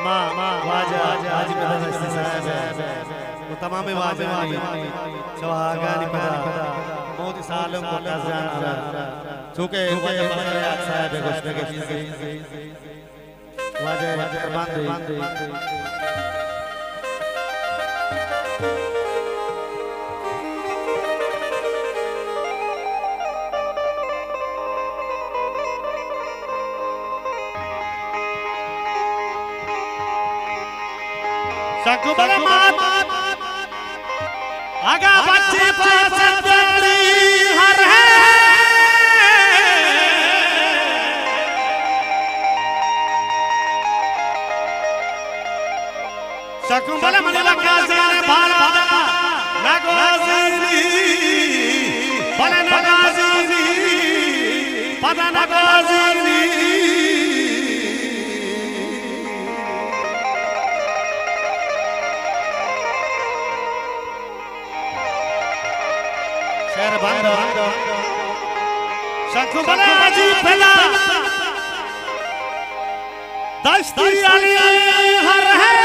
ما واجہ حاجی مدد دشتی صاحب ءُ تمام واجہانی چوہاگانی پدا موتی سالونک ءُ کزان ءَ را چوکہ واجہ بخت یار صاحب ءِ گوشتگیں چیزے واجہ مہربان دی۔ شکو بلے مات، اگاں بچے پاسد پیاری ہر ہے۔ شکو بلے منی لکا زین بالا نگوازینی، بلے نگوازینی، پدا نگوازینی۔ شعر بند۔ شکو بلے حاجی پدا دشتی علی ہر ہے۔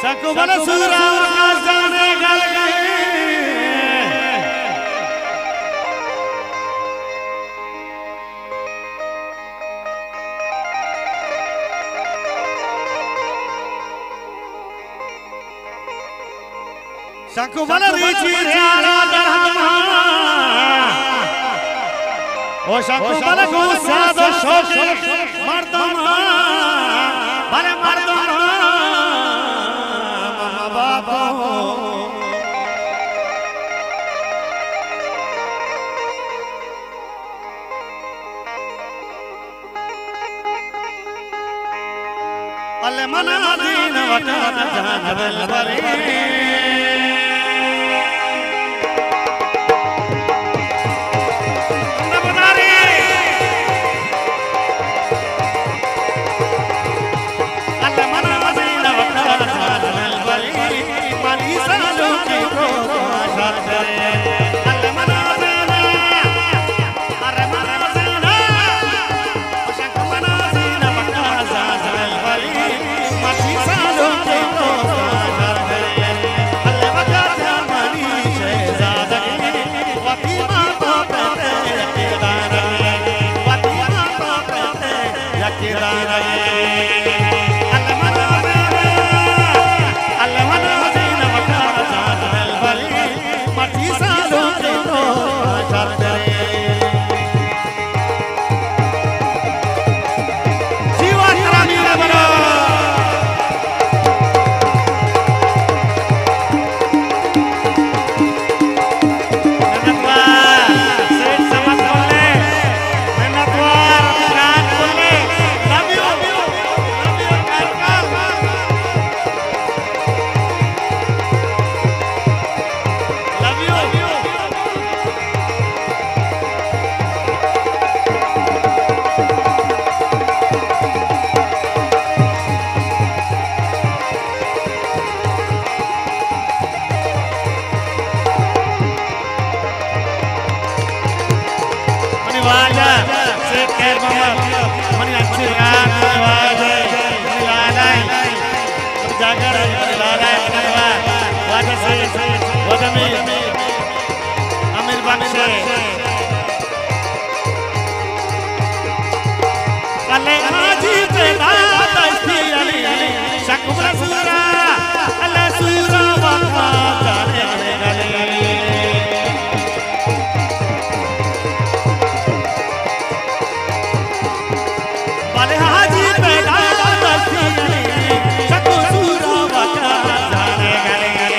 شکو بلے سورا کا جانے گل گئے۔ شکو بلے ریچی ریالا درہما، او شکو بلے گوں سیاد ءُ شوق مردما، بلے مردما مما بابو۔ ال منا دین وقت جان دلبری۔ ال منا دین وقت جان دلبری۔ منی سالونک ءِ روک ءَ شات کرے۔ ال منا دین مرچی سالونک ءِ روک ءَ شات کرے۔ جیوان ترا میر بلو۔ منتوار، سیٹھ سمت بولے۔ منتوار، جان بولے۔ Love you۔ Love you۔ منی واجہ سید خیر محمد، منی اچھے یار، منی واجہ، منی لالا، منی جاگر، منی لالا، منی وا-، واجہ سید، واجہ میر، امیر بخش۔ ال حاجی پدا دشتی علی، شکو بلے سورا، ال سورا وقت جانے گلی۔ بلے حاجی پدا دشتی علی، شکو سورا وقت جانے گلی۔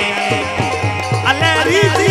ال ریچی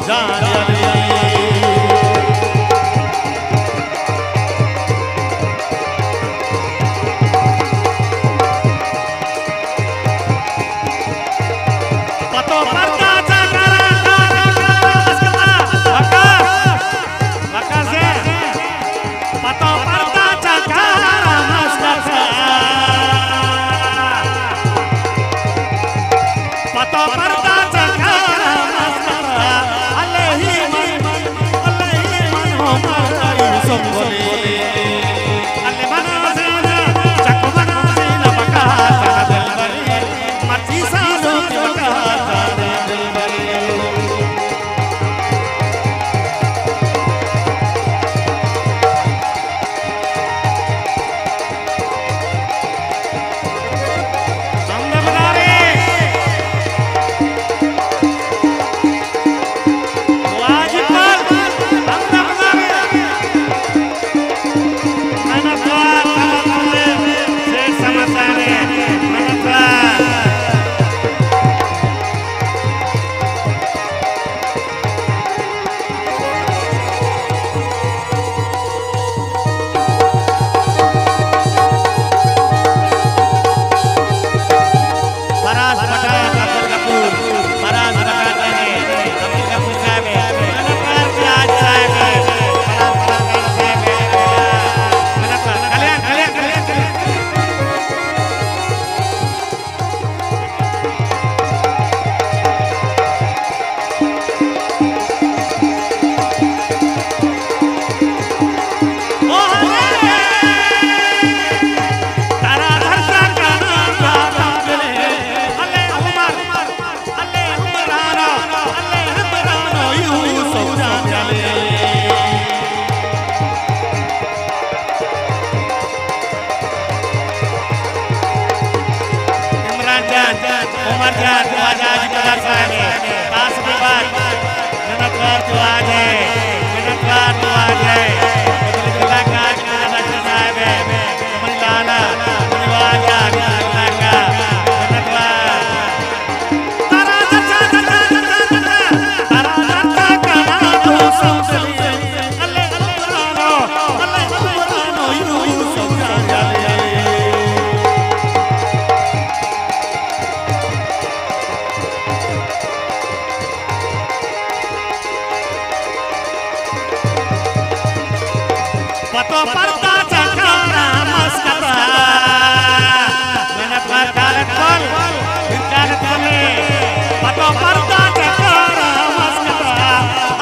جان علی۔ پتو پردا چکر، وقت، وقت سے۔ پتو پردا چکر مسکتا۔ پتو پردا چکر مسکتا۔ علی من، علی من عمر یوسف علی۔ علی من زینا، چک من زینا بکا تنا دلبری۔ مرچی سالو بکا تنا دلبری۔ فراز پٹھان، عبدالغفور، فراز پٹھان نے، عبدالغفور صاحب ہے، منتوار فراز صاحب ہے، فراز پٹھان صاحب ہے، منتوار، کلیان، کلیان، کلیان، کلیان۔ عمران جان، عمر جان، واجہ حاجی قدر صاحب، خاص بھی بات، منتوار تو آ جائے، منتوار تو آ جائے، بدل جلا کا آج قدر صاحب، عمر لالا، واجہ حاجی قدر صاحب، منتوار۔ پتو پردا چکارا مسکتا۔ منتوار خالد پل، پھر خالد پل نے۔ پتو پردا چکارا مسکتا۔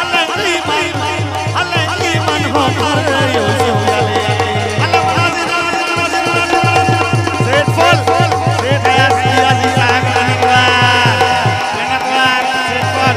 اللہ علی من، اللہ علی من ہو کر یوسف علی۔ اللہ علی من، سیٹ پل، سیٹ عیاض، عیاضی صاحب منتوار، منتوار، سیٹ پل۔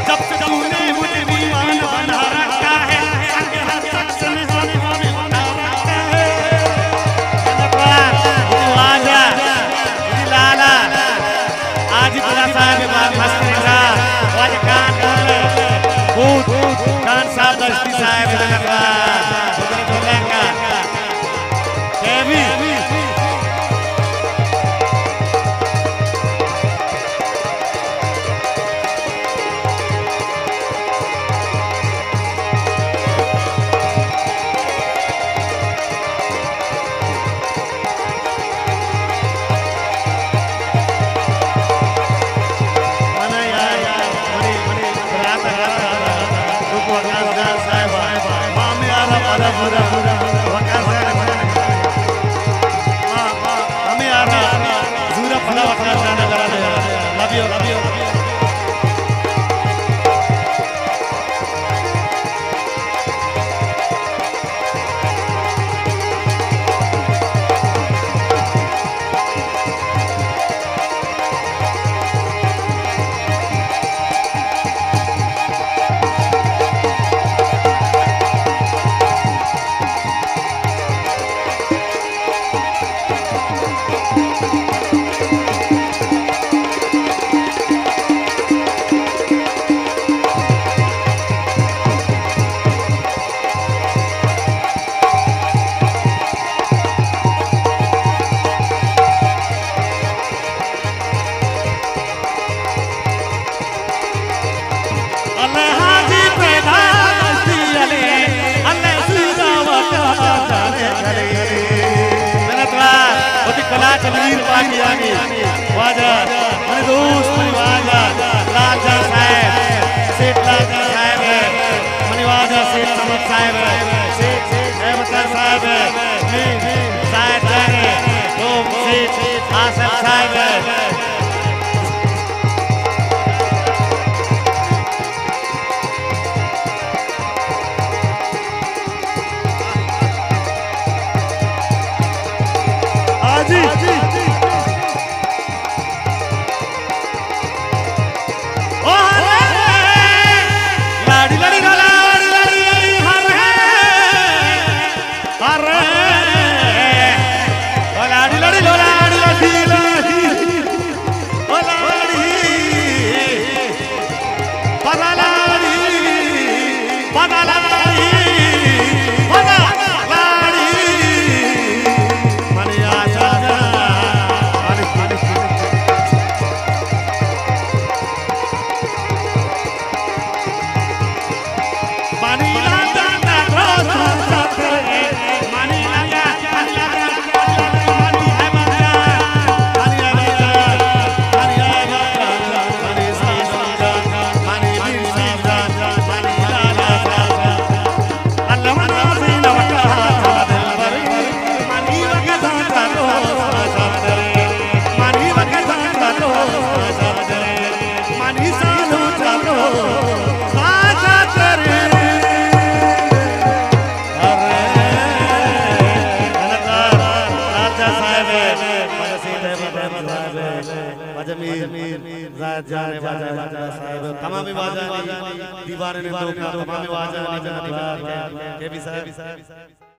جب سے تو نے مجھے دیوانہ بنا رکھا ہے، سنگ ہر شخص نے ہمیں ہمیں اٹھا رکھا ہے۔ واجہ، لالا، آجی پدا صاحب، مستری صاحب، واجہ خان، خان صاحب دشتی صاحب، اللہ حاجی پیدا دستی علی، اللہ سیدا وقت جانے علی۔ منتوار، وتی کلاچ میر پاکیانی واجہ، منی دوست، منی واجہ لال جان صاحب، سیٹھ لال جان صاحب، منی واجہ سیٹھ صمد صاحب، سیٹھ احمد خان صاحب، میر زاہد جان، تو سیٹھ آصف صاحب۔ واجہ میر زاہد جان، واجہ صاحب، تمام واجہ دیوان نے، تمام واجہ، واجہ کے بی صاحب۔